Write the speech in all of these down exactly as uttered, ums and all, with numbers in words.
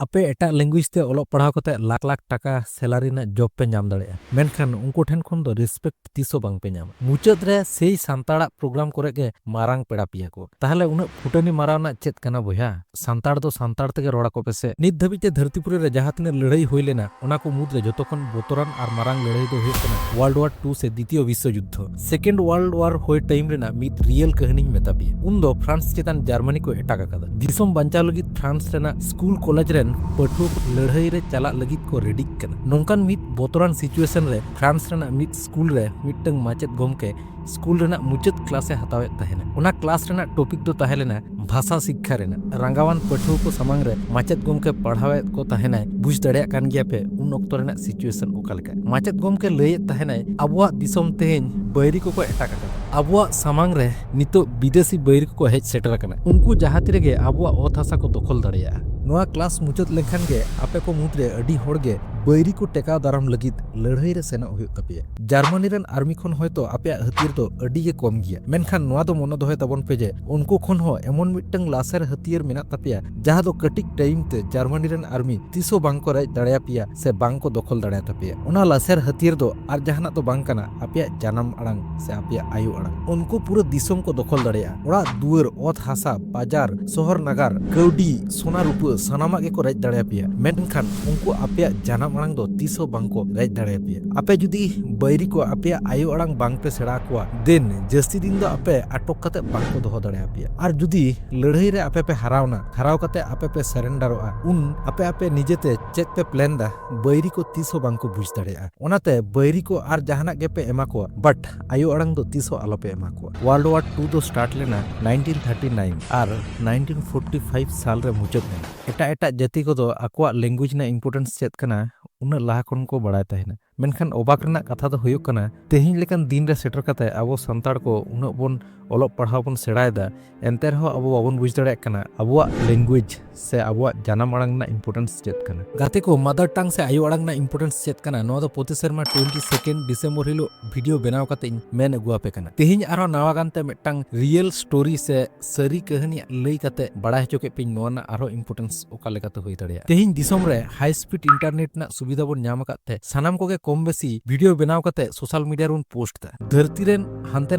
ᱟᱯᱮ ᱮᱴᱟᱜ language ᱛᱮ ᱚᱞᱚᱜ ᱯᱟᱲᱦᱟᱣ ᱠᱟᱛᱮ ᱞᱟᱠᱷ ᱞᱟᱠᱷ ᱴᱟᱠᱟ salary ᱨᱮᱱᱟᱜ job ᱯᱮ ᱧᱟᱢ ᱫᱟᱲᱮᱭᱟᱜᱼᱟ, ᱢᱮᱱᱠᱷᱟᱱ ᱩᱱᱠᱩ ᱴᱷᱮᱱ ᱠᱷᱚᱱ ᱫᱚ respect ᱛᱤᱥ ᱦᱚᱸ ᱵᱟᱝ ᱯᱮ ᱧᱟᱢᱟ᱾ ᱢᱩᱪᱟᱹᱫ ᱨᱮ ᱥᱮᱭ ᱥᱟᱱᱛᱟᱲᱟᱜ program ᱠᱚᱨᱮ ᱜᱮ ᱢᱟᱨᱟᱝ ᱯᱮᱲᱟ ᱯᱮᱭᱟ ᱠᱚ᱾ ᱛᱟᱦᱞᱮ ᱩᱱᱟᱹᱜ ᱯᱷᱩᱴᱟᱹᱱᱤ ᱢᱟᱨᱟᱣ ᱨᱮᱱᱟᱜ ᱪᱮᱫ ᱠᱟᱱᱟ ᱵᱚᱭᱦᱟ? ᱥᱟᱱᱛᱟᱲ ᱫᱚ ᱥᱟᱱᱛᱟᱲ ᱛᱮᱜᱮ ᱨᱚᱲ ᱟᱠᱚ ᱯᱮᱥᱮ᱾ ᱱᱤᱛ ᱫᱷᱟᱹᱵᱤᱡ ᱛᱮ ᱫᱷᱟᱹᱨᱛᱤᱯᱩᱨᱤ ᱨᱮ ᱡᱟᱦᱟᱸ ᱛᱤᱱᱟᱹᱜ ᱞᱟᱹᱲᱦᱟᱹᱭ ᱦᱩᱭ ᱞᱮᱱᱟ, ᱚᱱᱟ ᱠᱚ ᱢᱩᱫᱽᱨᱮ ᱡᱚᱛᱚ ᱠᱷᱚᱱ ᱵᱚᱛᱚᱨᱟᱱ ᱟᱨ ᱢᱟᱨᱟᱝ ᱞᱟᱹᱲᱦᱟᱹᱭ ᱫᱚ ᱦᱩᱭᱩᱜ ᱠᱟᱱᱟ World War Two ᱥᱮ ᱫᱤᱛᱤᱭᱚ ᱵᱤᱥᱥᱚ ᱡᱩᱫᱽᱫᱷᱚ᱾ Second World War ᱦᱩᱭ time ᱨᱮᱱᱟᱜ ᱢᱤᱫ real ᱠᱟᱹᱦᱱᱤᱧ ᱢᱮᱛᱟ ᱯᱮᱭᱟ᱾ ᱩᱱ ᱫᱚ France ᱪᱮᱛᱟᱱ Germany ᱠᱚ attack ᱟᱠᱟᱫᱟ᱾ ᱫᱤᱥᱚᱢ ᱵᱟᱧᱪᱟᱣ ᱞᱟᱹᱜᱤᱫ France ᱨᱮᱱᱟᱜ ᱥᱠᱩᱞ ᱠᱚᱞᱮᱡᱽ ᱨᱮᱱ ᱯᱟᱹᱴᱷᱩᱣᱟᱹ ᱠᱚ ᱞᱟᱹᱲᱦᱟᱹᱭ ᱨᱮ ᱪᱟᱞᱟᱜ ᱞᱟᱹᱜᱤᱫ ᱠᱚ readyᱜ ᱠᱟᱱᱟ᱾ ᱱᱚᱝᱠᱟᱱ ᱢᱤᱫ ᱵᱚᱛᱚᱨᱟᱱ situation ᱨᱮ France ᱨᱮᱱᱟᱜ ᱢᱤᱫ ᱥᱠᱩᱞ ᱨᱮ ᱢᱤᱫᱴᱟᱝ ᱢᱟᱪᱮᱫ ᱜᱚᱢᱠᱮ ᱥᱠᱩᱞ ᱨᱮᱱᱟᱜ ᱢᱩᱪᱟᱹᱫ class ᱮ ᱦᱟᱛᱟᱣᱮᱫ ᱛᱟᱦᱮᱱᱟ᱾ ᱚᱱᱟ class ᱨᱮᱱᱟᱜ topic ᱫᱚ ᱛᱟᱦᱮᱸ ᱞᱮᱱᱟ ᱵᱷᱟᱥᱟ ᱥᱤᱠᱠᱷᱟ ᱨᱮᱱᱟᱜ᱾ ᱨᱟᱸᱜᱟᱣᱟᱱ ᱯᱟᱹᱴᱷᱩᱣᱟᱹ ᱠᱚ ᱥᱟᱢᱟᱝ ᱨᱮ ᱢᱟᱪᱮᱫ ᱜᱚᱢᱠᱮ ᱯᱟᱲᱦᱟᱣᱮᱫ ᱠᱚ ᱛᱟᱦᱮᱱᱟᱭ᱾ ᱵᱩᱡᱽ ᱫᱟᱲᱮᱭᱟᱜ ᱠᱟᱱ ᱜᱮᱭᱟ ᱯᱮ ᱩᱱ ᱚᱠᱛᱚ ᱨᱮᱱᱟᱜ situation ᱚᱠᱟ ᱞᱮᱠᱟ᱾ ᱢᱟᱪᱮᱫ ᱜᱚᱢᱠᱮ ᱞᱟᱹᱭᱮᱫ ᱛᱟᱦᱮᱱᱟᱭ, ᱟᱵᱚᱣᱟᱜ ᱫᱤᱥᱚᱢ ᱛᱮᱦᱮᱧ ᱵᱟᱹᱭᱨᱤ ᱠᱚᱠᱚ attack ᱟᱠᱟᱫᱟ᱾ ᱟᱵᱚᱣᱟᱜ ᱥᱟᱢᱟᱝ ᱨᱮ ᱱᱤᱛᱚᱜ ᱵᱤᱫᱮᱥᱤ ᱵᱟᱹᱭᱨᱤ ᱠᱚᱠᱚ ᱦᱮᱡ ᱥᱮᱴᱮᱨ ᱟᱠᱟᱱᱟ᱾ ᱩᱱᱠᱩ ᱡᱟᱦᱟᱸ ᱛᱤ ᱨᱮᱜᱮ ᱟᱵᱚᱣᱟᱜ ᱚᱛ ᱦᱟᱥᱟ ᱠᱚ ᱫᱚᱠᱷᱚᱞ ᱫᱟᱲᱮᱭᱟᱜᱼᱟ᱾ ᱱᱚᱣᱟ class ᱢᱩᱪᱟᱹᱫ ᱞᱮᱱᱠᱷᱟᱱ ᱜᱮ ᱟᱯᱮ ᱠᱚ ᱢᱩᱫᱽᱨᱮ ᱟᱹᱰᱤ ᱦᱚᱲ ᱜᱮ ᱵᱟᱹᱭᱨᱤ ᱠᱚ ᱴᱮᱠᱟᱣ ᱫᱟᱨᱟᱢ ᱞᱟᱹᱜᱤᱫ ᱞᱟᱹᱲᱦᱟᱹᱭ ᱨᱮ ᱥᱮᱱᱚᱜ ᱦᱩᱭᱩᱜ ᱛᱟᱯᱮᱭᱟ᱾ ᱡᱟᱨᱢᱟᱱᱤ ᱨᱮᱱ army ᱠᱷᱚᱱ ᱦᱚᱭᱛᱚ ᱟᱯᱮᱭᱟᱜ ᱦᱟᱹᱛᱭᱟᱹᱨ ᱫᱚ ᱟᱹᱰᱤ ᱜᱮ ᱠᱚᱢ ᱜᱮᱭᱟ, ᱢᱮᱱᱠᱷᱟᱱ ᱱᱚᱣᱟ ᱫᱚ ᱢᱚᱱᱮ ᱫᱚᱦᱚᱭ ᱛᱟᱵᱚᱱ ᱯᱮ ᱡᱮ ᱩᱱᱠᱩ ᱠᱷᱚᱱ ᱦᱚᱸ ᱮᱢᱚᱱ ᱢᱤᱫᱴᱟᱝ ᱞᱟᱥᱮᱨ ᱦᱟᱹᱛᱭᱟᱹᱨ ᱢᱮᱱᱟᱜ ᱛᱟᱯᱮᱭᱟ, ᱡᱟᱦᱟᱸ ᱫᱚ ᱠᱟᱹᱴᱤᱡ time ᱛᱮ ᱡᱟᱨᱢᱟᱱᱤ ᱨᱮᱱ army ᱛᱤᱥ ᱦᱚᱸ ᱵᱟᱝ ᱠᱚ ᱨᱮᱡ ᱫᱟᱲᱮᱭᱟᱯᱮᱭᱟ ᱥᱮ ᱵᱟᱝ ᱠᱚ ᱫᱚᱠᱷᱚᱞ ᱫᱟᱲᱮᱭᱟᱛᱟᱯᱮᱭᱟ᱾ ᱚᱱᱟ ᱞᱟᱥᱮᱨ ᱦᱟᱹᱛᱭᱟᱹᱨ ᱫᱚ ᱟᱨ ᱡᱟᱦᱟᱱᱟᱜ ᱫᱚ ᱵᱟᱝ ᱠᱟᱱᱟ, ᱟᱯᱮᱭᱟᱜ ᱡᱟᱱᱟᱢ ᱟᱲᱟᱝ ᱥᱮ ᱟᱯᱮᱭᱟᱜ ᱟᱭᱳ ᱟᱲᱟᱝ᱾ ᱩᱱᱠᱩ ᱯᱩᱨᱟᱹ ᱫᱤᱥᱚᱢ ᱠᱚ ᱫᱚᱠᱷᱚᱞ ᱫᱟᱲᱮᱭᱟᱜᱼᱟ᱾ ᱚᱲᱟᱜ ᱫᱩᱣᱟᱹᱨ, ᱚᱛ ᱦᱟᱥᱟ, ᱵᱟᱡᱟᱨ, ᱥᱚᱦᱚᱨ ᱱᱟᱜᱟᱨ, ᱠᱟᱹᱣᱰᱤ, ᱥᱚᱱᱟ ᱨᱩᱯᱟᱹ, ᱥᱟᱱᱟᱢᱟᱜ ᱜᱮᱠᱚ ᱨᱮᱡ ᱫᱟᱲᱮᱭᱟᱯᱮᱭᱟ, ᱢᱮᱱᱠᱷᱟᱱ ᱩᱱᱠᱩ ᱟᱯᱮᱭᱟᱜ ᱡᱟᱱᱟᱢ ᱟᱲᱟᱝ ᱫᱚ ᱛᱤᱥ ᱦᱚᱸ ᱵᱟᱝ ᱠᱚ ᱨᱮᱡ ᱫᱟᱲᱮᱭᱟᱯᱮᱭᱟ᱾ ᱟᱯᱮ ᱡᱩᱫᱤ ᱵᱟᱹᱭᱨᱤ ᱠᱚ ᱟᱯᱮᱭᱟᱜ ᱟᱭᱳ ᱟᱲᱟᱝ ᱵᱟᱝ ᱯᱮ ᱥᱮᱬᱟ ᱟᱠᱚᱣᱟ, then ᱡᱟᱹᱥᱛᱤ ᱫᱤᱱ ᱫᱚ ᱟᱯᱮ ᱟᱴᱚᱠ ᱠᱟᱛᱮ ᱵᱟᱝ ᱠᱚ ᱫᱚᱦᱚ ᱫᱟᱲᱮᱭᱟᱯᱮᱭᱟ᱾ ᱟᱨ ᱡᱩᱫᱤ ᱞᱟᱹᱲᱦᱟᱹᱭ ᱨᱮ ᱟᱯᱮ ᱯᱮ ᱦᱟᱨᱟᱣᱱᱟ, ᱦᱟᱨᱟᱣ ᱠᱟᱛᱮ ᱟᱯᱮ ᱯᱮ surrenderᱚᱜᱼᱟ, ᱩᱱ ᱟᱯᱮ ᱟᱯᱮ ᱱᱤᱡᱮᱛᱮ ᱪᱮᱫ ᱯᱮ plan ᱫᱟ, ᱵᱟᱹᱭᱨᱤ ᱠᱚ ᱛᱤᱥ ᱦᱚᱸ ᱵᱟᱝ ᱠᱚ ᱵᱩᱡᱽ ᱫᱟᱲᱮᱭᱟᱜᱼᱟ᱾ ᱚᱱᱟᱛᱮ ᱵᱟᱹᱭᱨᱤ ᱠᱚ ᱟᱨ ᱡᱟᱦᱟᱱᱟᱜ ᱜᱮᱯᱮ ᱮᱢᱟ ᱠᱚᱣᱟ, but ᱟᱭᱳ ᱟᱲᱟᱝ ᱫᱚ ᱛᱤᱥ ᱦᱚᱸ ᱟᱞᱚᱯᱮ ᱮᱢᱟ ᱠᱚᱣᱟ᱾ World War Two ᱫᱚ start ᱞᱮᱱᱟ nineteen thirty nine ᱟᱨ nineteen forty five ᱥᱟᱞ ᱨᱮ ᱢᱩᱪᱟᱹᱫ ᱞᱮᱱᱟ᱾ ᱮᱴᱟᱜ ᱮᱴᱟᱜ ᱡᱟᱹᱛᱤ ᱠᱚᱫᱚ ᱟᱠᱚᱣᱟᱜ language ᱨᱮᱱᱟᱜ importance ᱪᱮᱫ ᱠᱟᱱᱟ, ᱩᱱᱟᱹᱜ ᱞᱟᱦᱟ ᱠᱷᱚᱱ ᱠᱚ ᱵᱟᱲᱟᱭ ᱛᱟᱦᱮᱱᱟ, ᱢᱮᱱᱠᱷᱟᱱ ᱚᱵᱟᱠ ᱨᱮᱱᱟᱜ ᱠᱟᱛᱷᱟ ᱫᱚ ᱦᱩᱭᱩᱜ ᱠᱟᱱᱟ, ᱛᱮᱦᱮᱧ ᱞᱮᱠᱟᱱ ᱫᱤᱱ ᱨᱮ ᱥᱮᱴᱮᱨ ᱠᱟᱛᱮ ᱟᱵᱚ ᱥᱟᱱᱛᱟᱲ ᱠᱚ ᱩᱱᱟᱹᱜ ᱵᱚᱱ ᱚᱞᱚᱜ ᱯᱟᱲᱦᱟᱣ ᱵᱚᱱ ᱥᱮᱬᱟᱭᱮᱫᱟ, ᱮᱱᱛᱮ ᱨᱮᱦᱚᱸ ᱟᱵᱚ ᱵᱟᱵᱚᱱ ᱵᱩᱡᱽ ᱫᱟᱲᱮᱭᱟᱜ ᱠᱟᱱᱟ ᱟᱵᱚᱣᱟᱜ language ᱥᱮ ᱟᱵᱚᱣᱟᱜ ᱡᱟᱱᱟᱢ ᱟᱲᱟᱝ ᱨᱮᱱᱟᱜ importance ᱪᱮᱫ ᱠᱟᱱᱟ᱾ ᱜᱟᱛᱮ ᱠᱚ, mother tongue ᱥᱮ ᱟᱭᱳ ᱟᱲᱟᱝ ᱨᱮᱱᱟᱜ importance ᱪᱮᱫ ᱠᱟᱱᱟ, ᱱᱚᱣᱟ ᱫᱚ ᱯᱨᱚᱛᱤ ᱥᱮᱨᱢᱟ twenty second December ᱦᱤᱞᱳᱜ video ᱵᱮᱱᱟᱣ ᱠᱟᱛᱮ ᱤᱧ ᱢᱮᱱ ᱟᱹᱜᱩ ᱟᱯᱮ ᱠᱟᱱᱟ᱾ ᱛᱮᱦᱮᱧ ᱟᱨᱦᱚᱸ ᱱᱟᱣᱟ ᱜᱟᱱᱛᱮ ᱢᱤᱫᱴᱟᱝ real story ᱥᱮ ᱥᱟᱹᱨᱤ ᱠᱟᱹᱦᱱᱤ ᱞᱟᱹᱭ ᱠᱟᱛᱮ ᱵᱟᱲᱟᱭ ᱦᱚᱪᱚ ᱠᱮᱫ ᱯᱮᱭᱟᱹᱧ ᱱᱚᱣᱟ ᱨᱮᱱᱟᱜ ᱟᱨᱦᱚᱸ importance ᱚᱠᱟ ᱞᱮᱠᱟᱛᱮ ᱦᱩᱭ ᱫᱟᱲᱮᱭᱟᱜᱼᱟ᱾ ᱛᱮᱦᱮᱧ ᱫᱤᱥᱚᱢ ᱨᱮ high speed internet ᱨᱮᱱᱟᱜ ᱥᱩᱵᱤᱫᱷᱟ ᱵᱚᱱ ᱧᱟᱢ ᱟᱠᱟᱫ ᱛᱮ ᱥᱟᱱᱟᱢ ᱠᱚᱜᱮ ᱠᱚᱢ ᱵᱮᱥᱤ video ᱵᱮᱱᱟᱣ ᱠᱟᱛᱮ social media ᱨᱮᱵᱚᱱ post ᱫᱟ᱾ ᱫᱷᱟᱹᱨᱛᱤ ᱨᱮᱱ ᱦᱟᱱᱛᱮ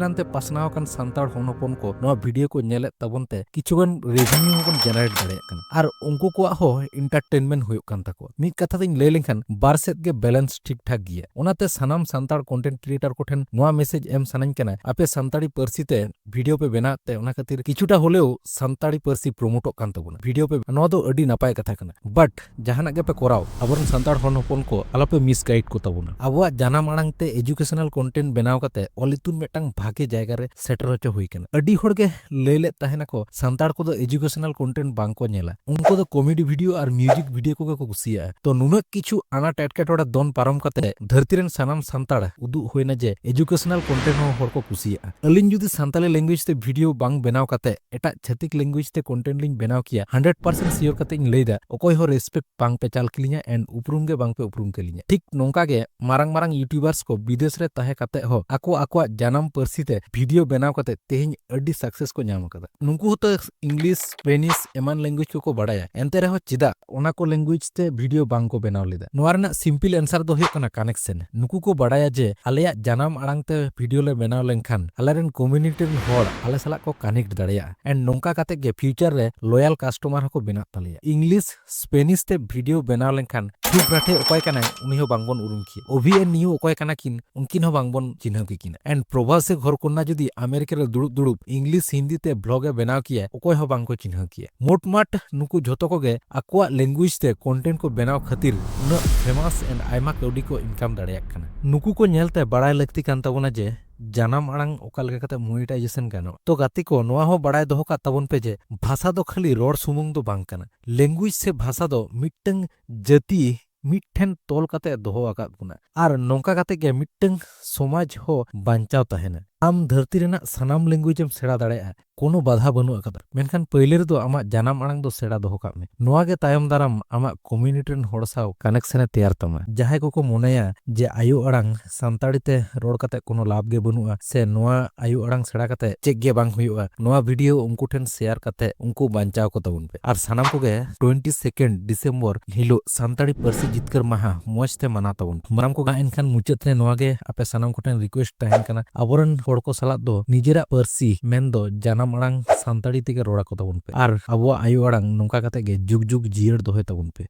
ᱱᱟᱱᱛᱮ ᱯᱟᱥᱱᱟᱣ ᱟᱠᱟᱱ ᱥᱟᱱᱛᱟᱲ ᱦᱚᱱ ᱦᱚᱯᱚᱱ ᱠᱚ ᱱᱚᱣᱟ video ᱠᱚ ᱧᱮᱞᱮᱫ ᱛᱟᱵᱚᱱ ᱛᱮ ᱠᱤᱪᱷᱩᱜᱟᱱ revenue ᱦᱚᱸᱵᱚᱱ generate ᱫᱟᱲᱮᱭᱟᱜ ᱠᱟᱱᱟ᱾ ᱟᱨ ᱩᱱᱠᱩ ᱠᱚᱣᱟᱜ ᱦᱚᱸ entertainment ᱦᱩᱭᱩᱜ ᱠᱟᱱ ᱛᱟᱠᱚᱣᱟ᱾ ᱢᱤᱫ ᱠᱟᱛᱷᱟ ᱛᱤᱧ ᱞᱟᱹᱭ ᱞᱮᱱᱠᱷᱟᱱ ᱵᱟᱨ ᱥᱮᱫ ᱜᱮ balance ᱴᱷᱤᱠ ᱴᱷᱟᱠ ᱜᱮᱭᱟ᱾ ᱚᱱᱟᱛᱮ ᱥᱟᱱᱟᱢ ᱥᱟᱱᱛᱟᱲ content creator ᱠᱚᱴᱷᱮᱱ ᱱᱚᱣᱟ message ᱮᱢ ᱥᱟᱱᱟᱧ ᱠᱟᱱᱟ, ᱟᱯᱮ ᱥᱟᱱᱛᱟᱲᱤ ᱯᱟᱹᱨᱥᱤ ᱛᱮ video ᱯᱮ ᱵᱮᱱᱟᱣ ᱛᱮ ᱚᱱᱟ ᱠᱷᱟᱹᱛᱤᱨ ᱠᱤᱪᱷᱩᱴᱟ ᱦᱚᱞᱮᱣ ᱥᱟᱱᱛᱟᱲᱤ ᱯᱟᱹᱨᱥᱤ promoteᱚᱜ ᱠᱟᱱ ᱛᱟᱵᱚᱱᱟ᱾ video ᱯᱮ, ᱱᱚᱣᱟ ᱫᱚ ᱟᱹᱰᱤ ᱱᱟᱯᱟᱭ ᱠᱟᱛᱷᱟ ᱠᱟᱱᱟ, but ᱡᱟᱦᱟᱱᱟᱜ ᱜᱮᱯᱮ ᱠᱚᱨᱟᱣ, ᱟᱵᱚᱨᱮᱱ ᱥᱟᱱᱛᱟᱲ ᱦᱚᱱ ᱦᱚᱯᱚᱱ ᱠᱚ ᱟᱞᱚᱯᱮ misguide ᱠᱚ ᱛᱟᱵᱚᱱᱟ᱾ ᱟᱵᱚᱣᱟᱜ ᱡᱟᱱᱟᱢ ᱟᱲᱟᱝ ᱛᱮ educational content ᱵᱮᱱᱟᱣ ᱠᱟᱛᱮ ᱚᱞ ᱤᱛᱩᱱ ᱢᱤᱫᱴᱟᱝ ᱵᱷᱟᱜᱮ ᱡᱟᱭᱜᱟ ᱨᱮ ᱥᱮᱴᱮᱨ ᱦᱚᱪᱚ ᱦᱩᱭ ᱠᱟᱱᱟ᱾ ᱟᱹᱰᱤ ᱦᱚᱲ ᱜᱮ ᱞᱟᱹᱭ ᱞᱮᱫ ᱛᱟᱦᱮᱱᱟᱠᱚ ᱥᱟᱱᱛᱟᱲ ᱠᱚᱫᱚ educational content ᱵᱟᱝ ᱠᱚ ᱧᱮᱞᱟ, ᱩᱱᱠᱩ ᱫᱚ comedy video ᱟᱨ music video ᱠᱚᱜᱮ ᱠᱚ ᱠᱩᱥᱤᱭᱟᱜᱼᱟ᱾ ᱛᱚ ᱱᱩᱱᱟᱹᱜ ᱠᱤᱪᱷᱩ ᱟᱱᱟᱴ ᱮᱴᱠᱮᱴᱚᱬᱮ ᱫᱚᱱ ᱯᱟᱨᱚᱢ ᱠᱟᱛᱮ ᱫᱷᱟᱹᱨᱛᱤ ᱨᱮᱱ ᱥᱟᱱᱟᱢ ᱥᱟᱱᱛᱟᱲ ᱩᱫᱩᱜ ᱦᱩᱭᱱᱟ ᱡᱮ educational content ᱦᱚᱸ ᱦᱚᱲ ᱠᱚ ᱠᱩᱥᱤᱭᱟᱜᱼᱟ᱾ ᱟᱹᱞᱤᱧ ᱡᱩᱫᱤ ᱥᱟᱱᱛᱟᱲᱤ language ᱛᱮ video ᱵᱟᱝ ᱵᱮᱱᱟᱣ ᱠᱟᱛᱮ ᱮᱴᱟᱜ ᱪᱷᱟᱹᱛᱤᱠ language ᱛᱮ content ᱞᱤᱧ ᱵᱮᱱᱟᱣ ᱠᱮᱭᱟ, hundred percent sure ᱠᱟᱛᱮ ᱤᱧ ᱞᱟᱹᱭ ᱫᱟ, ᱚᱠᱚᱭ ᱦᱚᱸ respect ᱵᱟᱝ ᱯᱮ ᱪᱟᱞ ᱠᱮᱞᱤᱧᱟ and ᱩᱯᱨᱩᱢ ᱜᱮ ᱵᱟᱝ ᱯᱮ ᱩᱯᱨᱩᱢ ᱠᱮᱞᱤᱧᱟ᱾ ᱴᱷᱤᱠ ᱱᱚᱝᱠᱟ ᱜᱮ ᱢᱟᱨᱟᱝ ᱢᱟᱨᱟᱝ YouTubers ᱠᱚ ᱵᱤᱫᱮᱥ ᱨᱮ ᱛᱟᱦᱮᱸ ᱠᱟᱛᱮ ᱦᱚᱸ ᱟᱠᱚ ᱟᱠᱚᱣᱟᱜ ᱡᱟᱱᱟᱢ ᱯᱟᱹᱨᱥᱤ ᱛᱮ video ᱵᱮᱱᱟᱣ ᱠᱟᱛᱮ ᱛᱮᱦᱮᱧ ᱟᱹᱰᱤ success ᱠᱚ ᱧᱟᱢ ᱟᱠᱟᱫᱟ᱾ ᱱᱩᱠᱩ ᱦᱚᱸᱛᱚ English, Spanish ᱮᱢᱟᱱ language ᱠᱚᱠᱚ ᱵᱟᱲᱟᱭᱟ, ᱮᱱᱛᱮ ᱨᱮᱦᱚᱸ ᱪᱮᱫᱟᱜ ᱚᱱᱟ ᱠᱚ language ᱛᱮ video ᱵᱟᱝ ᱠᱚ ᱵᱮᱱᱟᱣ ᱞᱮᱫᱟ? ᱱᱚᱣᱟ ᱨᱮᱱᱟᱜ simple answer ᱫᱚ ᱦᱩᱭᱩᱜ ᱠᱟᱱᱟ connection᱾ ᱱᱩᱠᱩ ᱠᱚ ᱵᱟᱲᱟᱭᱟ ᱡᱮ ᱟᱞᱮᱭᱟᱜ ᱡᱟᱱᱟᱢ ᱟᱲᱟᱝ ᱛᱮ video ᱞᱮ ᱵᱮᱱᱟᱣ ᱞᱮᱱᱠᱷᱟᱱ ᱟᱞᱮᱨᱮᱱ community ᱨᱮᱱ ᱦᱚᱲ ᱟᱞᱮ ᱥᱟᱞᱟᱜ ᱠᱚ connect ᱫᱟᱲᱮᱭᱟᱜᱼᱟ and ᱱᱚᱝᱠᱟ ᱠᱟᱛᱮ ᱜᱮ future ᱨᱮ loyal customer ᱦᱚᱸᱠᱚ ᱵᱮᱱᱟᱜ ᱛᱟᱞᱮᱭᱟ᱾ English, Spanish ᱛᱮ video ᱵᱮᱱᱟᱣ ᱞᱮᱱᱠᱷᱟᱱ ᱫᱷᱩᱯ ᱨᱟᱴᱷᱮ ᱚᱠᱚᱭ ᱠᱟᱱᱟᱭ ᱩᱱᱤ ᱦᱚᱸ ᱵᱟᱝᱵᱚᱱ ᱩᱨᱩᱢ ᱠᱮᱭᱟ᱾ ᱚᱵᱷᱤ and ᱱᱤᱭᱩ ᱚᱠᱚᱭ ᱠᱟᱱᱟ ᱠᱤᱱ ᱩᱱᱠᱤᱱ ᱦᱚᱸ ᱵᱟᱝᱵᱚᱱ ᱪᱤᱱᱦᱟᱹᱣ ᱠᱮᱠᱤᱱᱟ᱾ And ᱯᱨᱚᱵᱷᱟᱥᱤ ᱜᱷᱚᱨ ᱠᱚᱱᱱᱟ ᱡᱩᱫᱤ ᱟᱢᱮᱨᱤᱠᱟ ᱨᱮ ᱫᱩᱲᱩᱵ ᱫᱩᱲᱩᱵ English ᱦᱤᱱᱫᱤ ᱛᱮ vlog ᱮ ᱵᱮᱱᱟᱣ ᱠᱮᱭᱟ, ᱚᱠᱚᱭ ᱦᱚᱸ ᱵᱟᱝᱠᱚ ᱪᱤᱱᱦᱟᱹᱣ ᱠᱮᱭᱟ᱾ ᱢᱳᱴᱢᱟᱴ ᱱᱩᱠᱩ ᱡᱷᱚᱛᱚ ᱠᱚᱜᱮ ᱟᱠᱚᱣᱟᱜ language ᱛᱮ content ᱠᱚ ᱵᱮᱱᱟᱣ ᱠᱷᱟᱹᱛᱤᱨ ᱩᱱᱟᱹᱜ famous and ᱟᱭᱢᱟ ᱠᱟᱹᱣᱰᱤ ᱠᱚ income ᱫᱟᱲᱮᱭᱟᱜ ᱠᱟᱱᱟ᱾ ᱱᱩᱠᱩ ᱠᱚ ᱧᱮᱞᱛᱮ ᱵᱟᱲᱟᱭ ᱞᱟᱹᱠᱛᱤ ᱠᱟᱱ ᱛᱟᱵᱚᱱᱟ ᱡᱮ ᱡᱟᱱᱟᱢ ᱟᱲᱟᱝ ᱚᱠᱟ ᱞᱮᱠᱟ ᱠᱟᱛᱮ monetization ᱜᱟᱱᱚᱜᱼᱟ᱾ ᱛᱚ ᱜᱟᱛᱮ ᱠᱚ, ᱱᱚᱣᱟ ᱦᱚᱸ ᱵᱟᱲᱟᱭ ᱫᱚᱦᱚ ᱠᱟᱜ ᱛᱟᱵᱚᱱ ᱯᱮ ᱡᱮ ᱵᱷᱟᱥᱟ ᱫᱚ ᱠᱷᱟᱹᱞᱤ ᱨᱚᱲ ᱥᱩᱢᱩᱝ ᱫᱚ ᱵᱟᱝ ᱠᱟᱱᱟ᱾ Language ᱥᱮ ᱵᱷᱟᱥᱟ ᱫᱚ ᱢᱤᱫᱴᱟᱝ ᱡᱟᱹᱛᱤ ᱢᱤᱫᱴᱷᱮᱱ ᱛᱚᱞ ᱠᱟᱛᱮ ᱫᱚᱦᱚ ᱟᱠᱟᱫ ᱵᱚᱱᱟ᱾ ᱟᱨ ᱱᱚᱝᱠᱟ ᱠᱟᱛᱮ ᱜᱮ ᱢᱤᱫᱴᱟᱝ ᱥᱚᱢᱟᱡᱽ ᱦᱚᱸ ᱵᱟᱧᱪᱟᱣ ᱛᱟᱦᱮᱱᱟ᱾ ᱟᱢ ᱫᱷᱟᱹᱨᱛᱤ ᱨᱮᱱᱟᱜ ᱥᱟᱱᱟᱢ language ᱮᱢ ᱥᱮᱬᱟ ᱫᱟᱲᱮᱭᱟᱜᱼᱟ, ᱠᱳᱱᱳ ᱵᱟᱫᱷᱟ ᱵᱟᱹᱱᱩᱜ ᱟᱠᱟᱫᱟ᱾ ᱢᱮᱱᱠᱷᱟᱱ ᱯᱟᱹᱭᱞᱟᱹ ᱨᱮᱫᱚ ᱟᱢᱟᱜ ᱡᱟᱱᱟᱢ ᱟᱲᱟᱝ ᱫᱚ ᱥᱮᱬᱟ ᱫᱚᱦᱚ ᱠᱟᱜ ᱢᱮ᱾ ᱱᱚᱣᱟ ᱜᱮ ᱛᱟᱭᱚᱢ ᱫᱟᱨᱟᱢ ᱟᱢᱟᱜ community ᱨᱮᱱ ᱦᱚᱲ ᱥᱟᱶ connection ᱮ ᱛᱮᱭᱟᱨ ᱛᱟᱢᱟ᱾ ᱡᱟᱦᱟᱸᱭ ᱠᱚᱠᱚ ᱢᱚᱱᱮᱭᱟ ᱡᱮ ᱟᱭᱳ ᱟᱲᱟᱝ ᱥᱟᱱᱛᱟᱲᱤ ᱛᱮ ᱨᱚᱲ ᱠᱟᱛᱮ ᱠᱳᱱᱳ ᱞᱟᱵᱷ ᱜᱮ ᱵᱟᱹᱱᱩᱜᱼᱟ, ᱥᱮ ᱱᱚᱣᱟ ᱟᱭᱳ ᱟᱲᱟᱝ ᱥᱮᱬᱟ ᱠᱟᱛᱮ ᱪᱮᱫ ᱜᱮ ᱵᱟᱝ ᱦᱩᱭᱩᱜᱼᱟ, ᱱᱚᱣᱟ video ᱩᱱᱠᱩ ᱴᱷᱮᱱ share ᱠᱟᱛᱮ ᱩᱱᱠᱩ ᱵᱟᱧᱪᱟᱣ ᱠᱚ ᱛᱟᱵᱚᱱ ᱯᱮ᱾ ᱟᱨ ᱥᱟᱱᱟᱢ ᱠᱚᱜᱮ twenty second December ᱦᱤᱞᱳᱜ ᱥᱟᱱᱛᱟᱲᱤ ᱯᱟᱹᱨᱥᱤ ᱡᱤᱛᱠᱟᱹᱨ ᱢᱟᱦᱟ ᱢᱚᱸᱡᱽ ᱛᱮ ᱢᱟᱱᱟᱣ ᱛᱟᱵᱚᱱ ᱯᱮ᱾ ᱢᱟ ᱮᱱᱠᱷᱟᱱ ᱢᱩᱪᱟᱹᱫ ᱨᱮ ᱱᱚᱣᱟ ᱜᱮ ᱟᱯᱮ ᱥᱟᱱᱟᱢ ᱠᱚᱴᱷᱮᱱ request ᱛᱟᱦᱮᱱ ᱠᱟᱱᱟ, ᱟᱵᱚᱨᱮᱱ ᱦᱚᱲ ᱠᱚ ᱥᱟᱞᱟᱜ ᱫᱚ ᱱᱤᱡᱮᱨᱟᱜ ᱯᱟᱹᱨᱥᱤ ᱢᱮᱱᱫᱚ ᱡᱟᱱᱟᱢ ᱟᱲᱟᱝ ᱥᱟᱱᱛᱟᱲᱤ ᱛᱮᱜᱮ ᱨᱚᱲ ᱟᱠᱚ ᱛᱟᱵᱚᱱ ᱯᱮ ᱟᱨ ᱟᱵᱚᱣᱟᱜ ᱟᱭᱳ ᱟᱲᱟᱝ ᱱᱚᱝᱠᱟ ᱠᱟᱛᱮ ᱜᱮ ᱡᱩᱜᱽ ᱡᱩᱜᱽ ᱡᱤᱭᱟᱹᱲ ᱫᱚᱦᱚᱭ ᱛᱟᱵᱚᱱ ᱯᱮ᱾